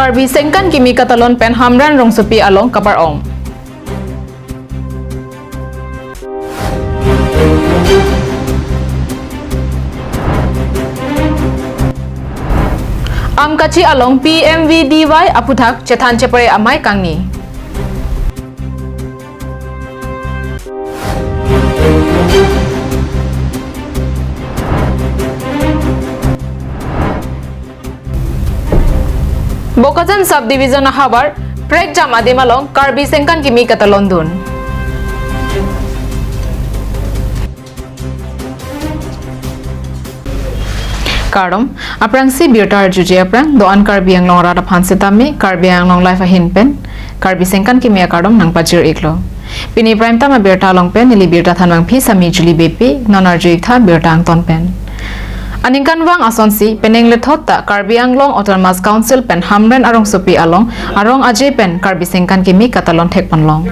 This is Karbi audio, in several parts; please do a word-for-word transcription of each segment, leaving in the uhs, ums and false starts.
Karbi Sengkan Kimi Katalon pen Hamren rongsopi along kabar-ong. Amkachi along P M V D Y aphuthak chethan chepare amei kangni. Bokajan Sub Division ahavar prekjam adim along Karbi Sengkan Kimi katalondun. Kardom, aphrangsi birta arjuji aphrang, do-an Karbi Anglong arat aphan setame, Karbi Anglong Live ahin pen Karbi Sengkan Kimi akardom nangpajir iklo. Pini prime time abirta along pen neli birta thanbangpi Sami Julie Beypi, non arju iktha birta angton pen. Aningkanvang asonsi penang lethot ta Karbi Anglong Autonomous Council pen Hamren arongsopi along arong aje pen Karbi Sengkan Kimi katalon thekponlong.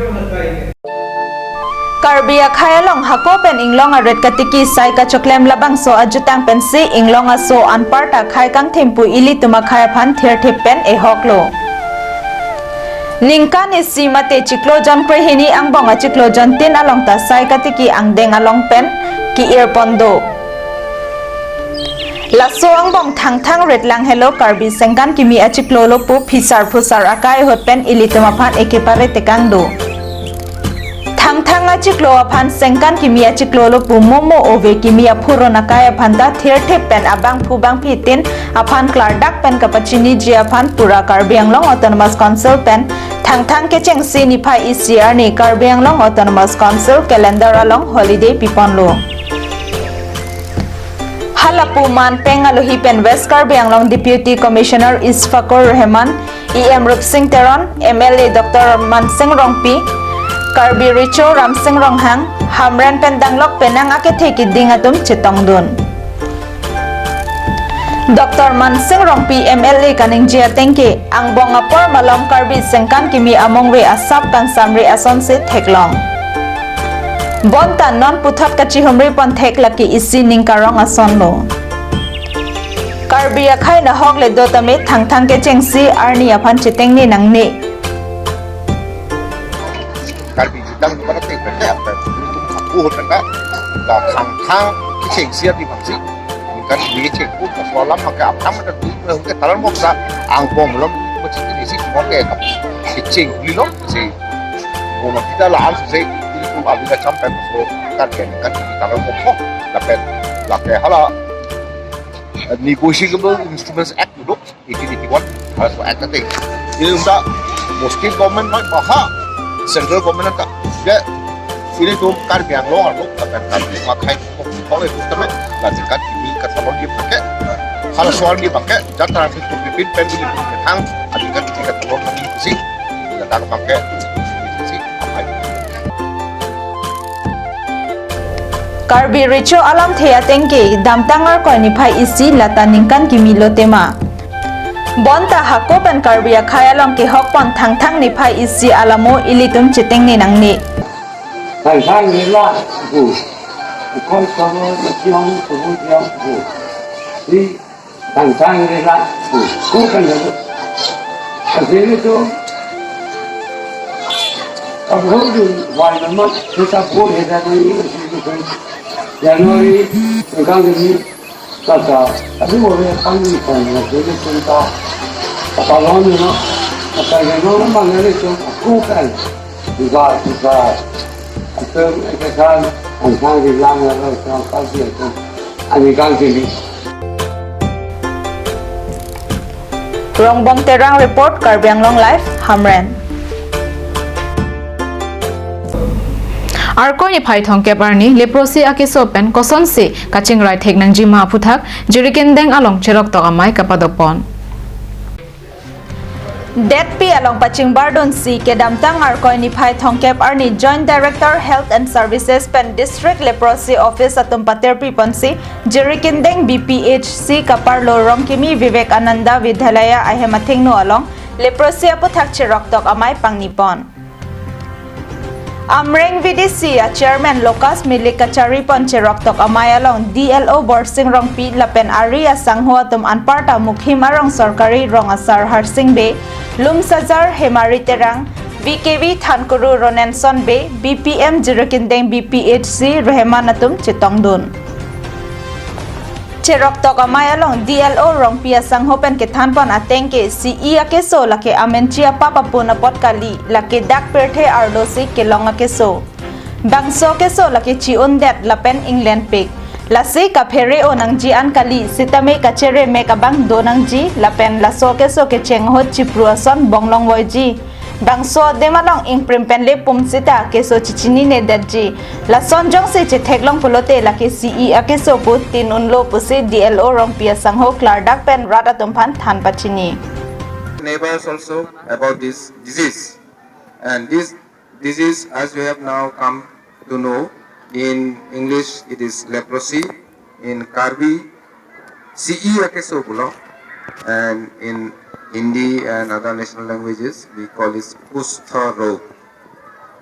Karbi akhei along hako pen inglong aret katiki sai kachoklem labangso ajutang pensi inglong aso anparta khei kangthim pu ilitum akhei aphan thirthip pen ehoklo. Ningkan isi mate chiklo jon krehini angbong achiklo jontin along ta sai katiki angdeng along pen ki-irpon do. Laso angbong thangthang rit lang helo Karbi Sengkan Kimi achiklo lo pu phisar phusar akai ahut pen ilitum aphan ekepare tekang do. Thangthang achiklo aphan Sengkan Kimi achiklo lo pu momo ove kimi aphuron akai aphan ta thirthip pen abangphu bangphi tin aphan klardak pen kapachiniji aphan pura Karbi Anglong Autonomous Council pen thangthang kechengsi niphai isi arni Karbi Anglong Autonomous Council calendar along holiday piponlo. Halapu man peng alohi pen West Karbi Anglong Deputy Commissioner Isfakur Rahman, E M Rupsing Teron, M L A Doctor Mansing Rongpi, Karbi Recho Ramsing Ronghang, Hamren pen danglok penang akethe kiding atum chetongdun. Doctor Mansing Rongpi M L A kaningje atengke, angbong apor malom Karbi Sengkan Kimi amongve asap kangsamre asonsi theklong. Bonta non puthot kachihumri pon thek lake isi ning karong asonlo. Karbi akhei nahok le do tame thangthang kechengsi arni aphan chetengne nangne. Karbi jutang di mana teng pen ya, aku hotan ka, la thangthang kechengsi arni bangsi. Kan bini cheng pu kaso alam pakai apam ada di ke talar mok sa angbong lom mesti di si mo ke kap. Si cheng beli lom si mo na kita la an si ini kum abis ka sampai so kan kan kan kita talar mok mo. Lapen lapen hala Negotiable Instruments Act dulu, eighteen eighty-one, hala so act ate. Ini unta mo state government ma baha central government ka. Ya, ini tu Karbi Anglong alok akan Karbi makai kok kok itu teman. Lanjutkan ini kata mau dia pakai. Hal soal dia pakai, jatah itu pipin pen ini hang, adikan kita kalau mau sih, kita tak pakai. Sih, apa itu? Karbi Recho alamthe atengke, damtang Arkoi niphai isi lata Ningkan Kimi lo tema. Bonta hako pen Karbi akhei along kehok pon thangthang niphai isi alamo ilitum chetengne nangne. Thangthang nila bu. Ukoi kono mationg kubu tiong bu. Di thangthang nila bu. Ku kan dulu. Asini tu. Kabu dun wai nama kita bu heda ni. January tanggal ini. Sasa, aduh, orang kami kan, jadi cerita apa lama ni, apa yang mana mana ni tu aku kan juga juga atau kita kan angkang di lang lalu angkang di itu angkang di. Rongbong Terang report, Karbi Anglong Live, Hamren. Arkoi niphai thomkep arni leprosy akeso pen kosonsi kachingrai thek nangjima aphuthak Jirikindeng along cheroktok amei kapadopon. Detpi along pachingbardunsi kedamtang Arkoi niphai thomkep arni Joint Director Health and Services pen District Leprosy Office atum paterpiponsi Jirikindeng B P H C kaparlo Rongkimi Vivekananda Vidyalaya ahem athengno along leprosy aphuthak cheroktok amei pangnipon. Amreng V D C a Chairman Lucas Milik kacharipon Cheroktok Amei along D L O Borsing Rongpi lapen ari asangho atum anparta Mukhim arong sorkari rong asar Harsing Bey, Lumsazar Hemari Terang, V K V thankuru Ronenson Bey, B P M Jirikindeng B P H C Rehman atum chetongdun. Cheroktok Amei along D L O Rongpi asangho pen kethanpon ateng ke C E akeso lake amenchi apap apun apot kali, lake dak pirthe arlo si kelong akeso. Bangso keso lake chi-undet lapen inglenpik. Lasi kaphere-o nangji an kali, sitame kachere mek abang do nangji, lapen laso keso kecheng ahut chipru ason bonglong voiji. Bangso adim along ingprim pen lepum sita keso chichinine detji. Lason jongsi chetheklong pulote lake C E akeso pu tin unlo pusi D L O Rongpi asangho klardak pen rat atum aphan than pachini. Neighbors also about this disease. And this disease, as we have now come to know, in English it is leprosy, in Karbi C E akeso pulo, and in Hindi and other national languages we call it Kushtha Rog,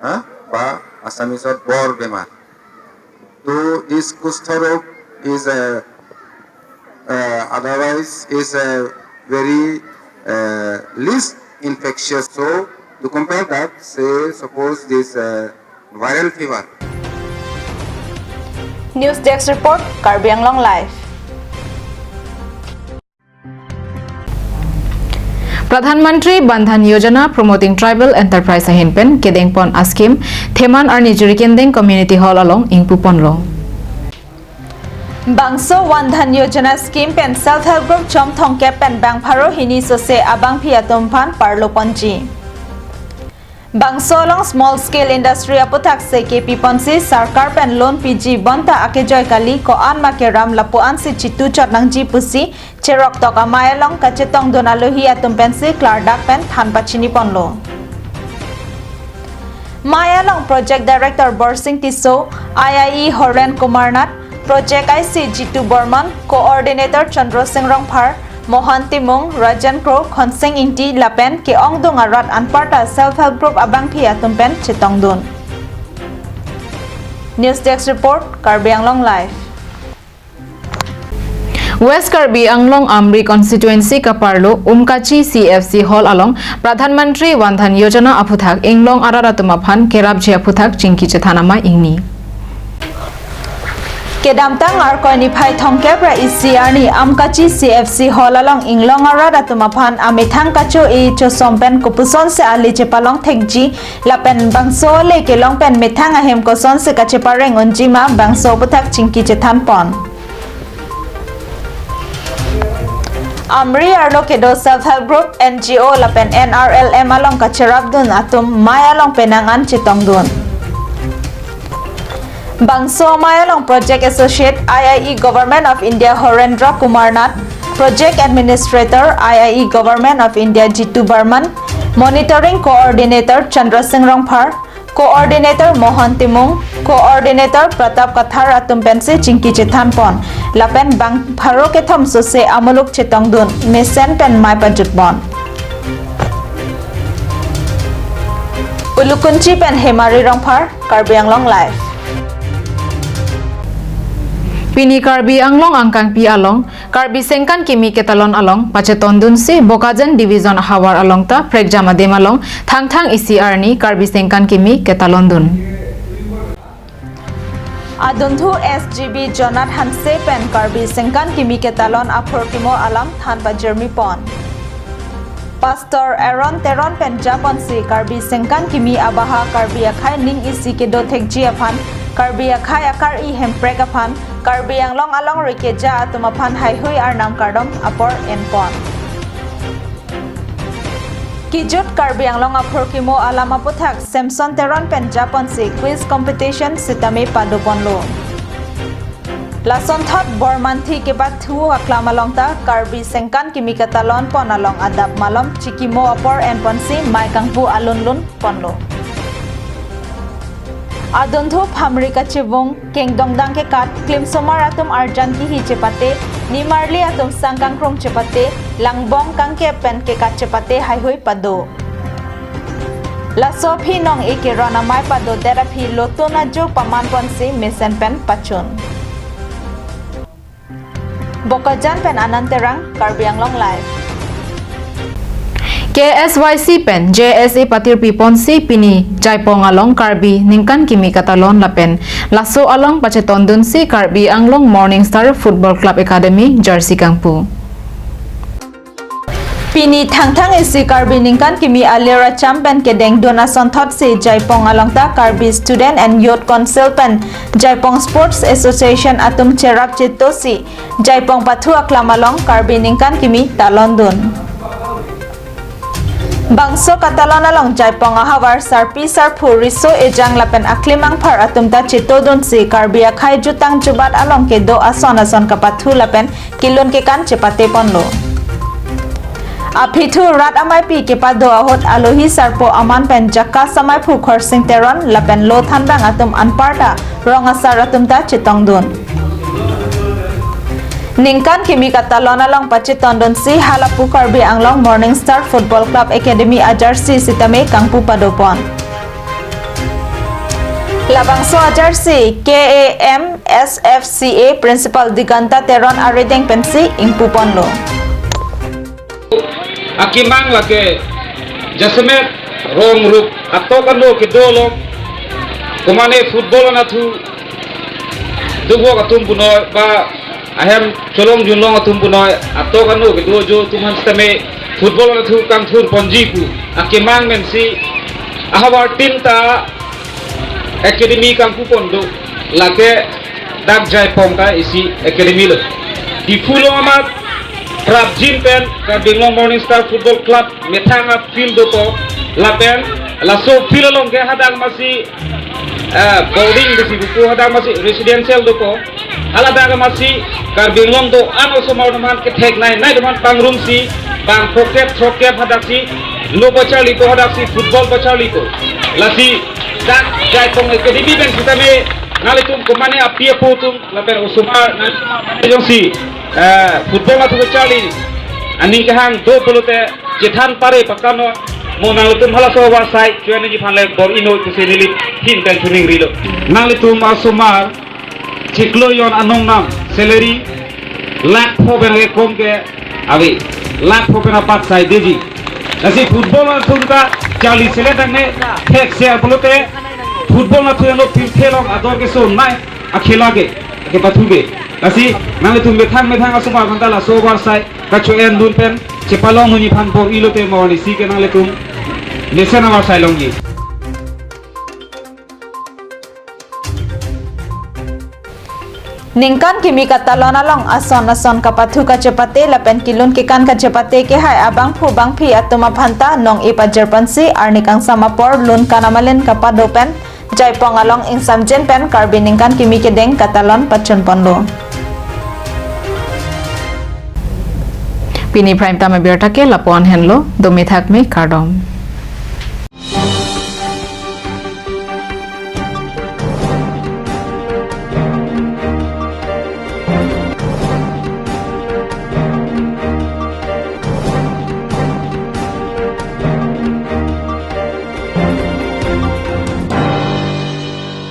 huh? Ba Assamese word Bor Bemar. So this Kushtha Rog is a, uh, otherwise is a very, uh, least infectious. So to compare that, say suppose this, uh, viral fever. News Desk Report, Karbi Anglong Live. Pradhan Mantri Van Dhan Yojana Promoting Tribal Enterprise ahin pen kedengpon a-scheme Theman arni Jirikindeng Community Hall along ingpuponlo. Bangso Van Dhan Yojana scheme pen self help group chom thomkep pen bang pharo hini sose abangpi atum aphan parloponji. Bangso along small scale industry aputhak se kepiponsi sarkar pen loan piji bonta akejoi kali, ko-an ma keram lapu-ansi chitu chot nangji pusi Cheroktok Amei along kachetongdun alohi atum pensi klardak pen than pachiniponlo. Mei along Project Director Borsing Tisso, I I E Horen Kumar Nath, Project I C Jitu Borman, Coordinator Chandra Singh Rongphar, Mohan Timung, Rajan Kro, Khonsing Ingti lapen ke-ongdung arat anparta self help group abangpi atum pen chetongdun. News Desk Report, Karbi Anglong Live. West Karbi Anglong Amri Constituency kaparlo Umkachi C F C Hall along Pradhan Mantri Van Dhan Yojana aputhak inglong arat atum aphan kerapji aputhak chingki chethan amei ingni. Kedamtang Arkoi niphai thomkep ra isi arni Umkachi C F C Hall along inglong arat atum aphan amethang kacho-e chosom pen kopusonsi ale chepalong thekji lapen bangso ale kelong pen methang ahem kosonsi kachepareng unji ma bangso aputhak chingki chethanpon. Amri arlo kedo self help group, N G O lapen N R L M along kacherapdun atum mei along penang an chetongdun. Bangso mei along Project Associate, I I E Government of India Horendra Kumar Nath, Project Administrator, I I E Government of India Jitu Barman, Monitoring Coordinator Chandra Singh Rongphar, Coordinator Mohan Timung, Coordinator Pratap Kathar atum pensi chingki chethanpon. Lapen bang pharo kethom sose amuluk chetongdun, mesen pen mei pajutpon. Ulukunchi pen Hemari Rongphar, Karbi Anglong Live. Pini Karbi Anglong angkangpi along Karbi Sengkan Kimi ketalon along pachetondunsi Bokajan Division ahavar along ta prekjam adim along Thangthang isi arni Karbi Sengkan Kimi ketalondun. Adunthu S G B Jonath Hanse pen Karbi Sengkan Kimi ketalon aphurkimo alam than pajirmipon. Pastor Aaron Teron pen japonsi Karbi Sengkan Kimi abaha Karbi akhei ning isi kedo thekji aphan, Karbi akhei akar-i hemprek aphan, Karbi Anglong alongri keja atum aphan heihui arnam kardom apor enpon. Kijut Karbi Anglong aphurkimo alam aputhak Samson Teron pen japonsi quiz competition sitame padoponlo. Lasonthot Bormanthi kepathu aklam along ta Karbi Sengkan Kimi ketalonpon along adap malom chikimo apor enponsi mei kangpu alunlunponlo. Adunthu phamri kachevung, kengdongdang kekat, klimsomar atum arjan kihi chepate, nimarli atum sang kangkrung chepate, langbong kangkep pen kekat chepate heihui pado. Laso aphi nong-e keron amei padodet aphi lotun ajo paman ponsi mesen pen pachun. Bokajan pen Anand Terang, Karbi Anglong Live. K S Y C pen J S A patirpi ponsi pini Jaipong along Karbi ningkan kimi katalon lapen laso along pachetondunsi Karbi Anglong Morning Star Football Club Academy jersey kangpu. Pini Thangthang isi Karbi ningkan kimi alir acham pen kedengdun asonthotsi Jaipong along ta Karbi Student and Youth Council pen Jaipong Sports Association atum cherap chetosi Jaipong pathu aklam along Karbi ningkan kimi talondun. Bangso katalon along Jaipong ahavar sarpi sarpo riso ejang lapen aklim angphar atum ta chetodunsi Karbi akhei jutang jubat along kedo ason ason kapathu lapen kelun kekan chepate ponlo. Aphi thu rat ameipi kepado ahut alohi sarpo aman pen Jakka Samaiphu Khorsing Teron lapen lo thandang atum anparta rong asar atum ta chetongdun. Ningkan kimi katalon along pachetondunsi halapu Karbi Anglong Morning Star Football Club Academy ajersey sitame kangpu padopon. Labangso ajersey K A M S F C A Principal Diganta Teron arideng pensi ingpuponlo. Akemang lake jasemet rong rup atok ano kedolong komane football anathu dugwok atum punoi ba ahem cholong junlong atum punoi atok ano kedo ajo atum aphan sitame football anathu kangthur ponji pu akemang pensi ahavar tin ta academy kangpu pon do lake dak Jaipong ta isi academy lo. Diphu along amat prapjin pen Karbi Anglong Morning Star Football Club methang a-field dopo lapen laso field along ke hadak masi eh, boarding besi buku hadak masi residential dopo. Haladak masi Karbi Anglong do-an osomar atum aphan ketheknei nai atum aphan pangrumsi bang throkkep throkkep hadaksi lo pacharlipo hadaksi football pacharlipo. Lasi dak Jaipong Academy pen sitame nanglitum komane api apo atum lapen osomar nanglitum jongsi eh, football anathu pacharli aning kehang do pulote chethan pare pakano mo nanglitum halaso ahavar asai chuan ni phanle bor-ino pusi neli phin pen chuning rilo. Nanglitum asomar chiklo jon anong nam salary lakh pho pen ke kom ke ave, lakh pho pen apat sai deji. Lasi football atum ta charli selet nangne thek se pulote football anathu ano field kelong ador keso nai akhela ke kepathu ke. Lasi nanglitum methang methang asomar aphanta laso ahavar asai kacho-endun pen chepalongdunji aphan bor-ilote mo nisi ke nanglitum mesen ahavar asai longji. Ningkan kimi katalon along ason ason kapathu kachepate lapen kelun kekan kachepate kehai abangphu bangphi atum aphanta nong-e pajirponsi arni kangsam apor lun kanamalen kapado pen Jaipong along ingsamjin pen Karbi ningkan kimi kedeng katalon pachunponlo. Pini Prime Time abirta ke lapu-an henlo, dome thakme, kardom.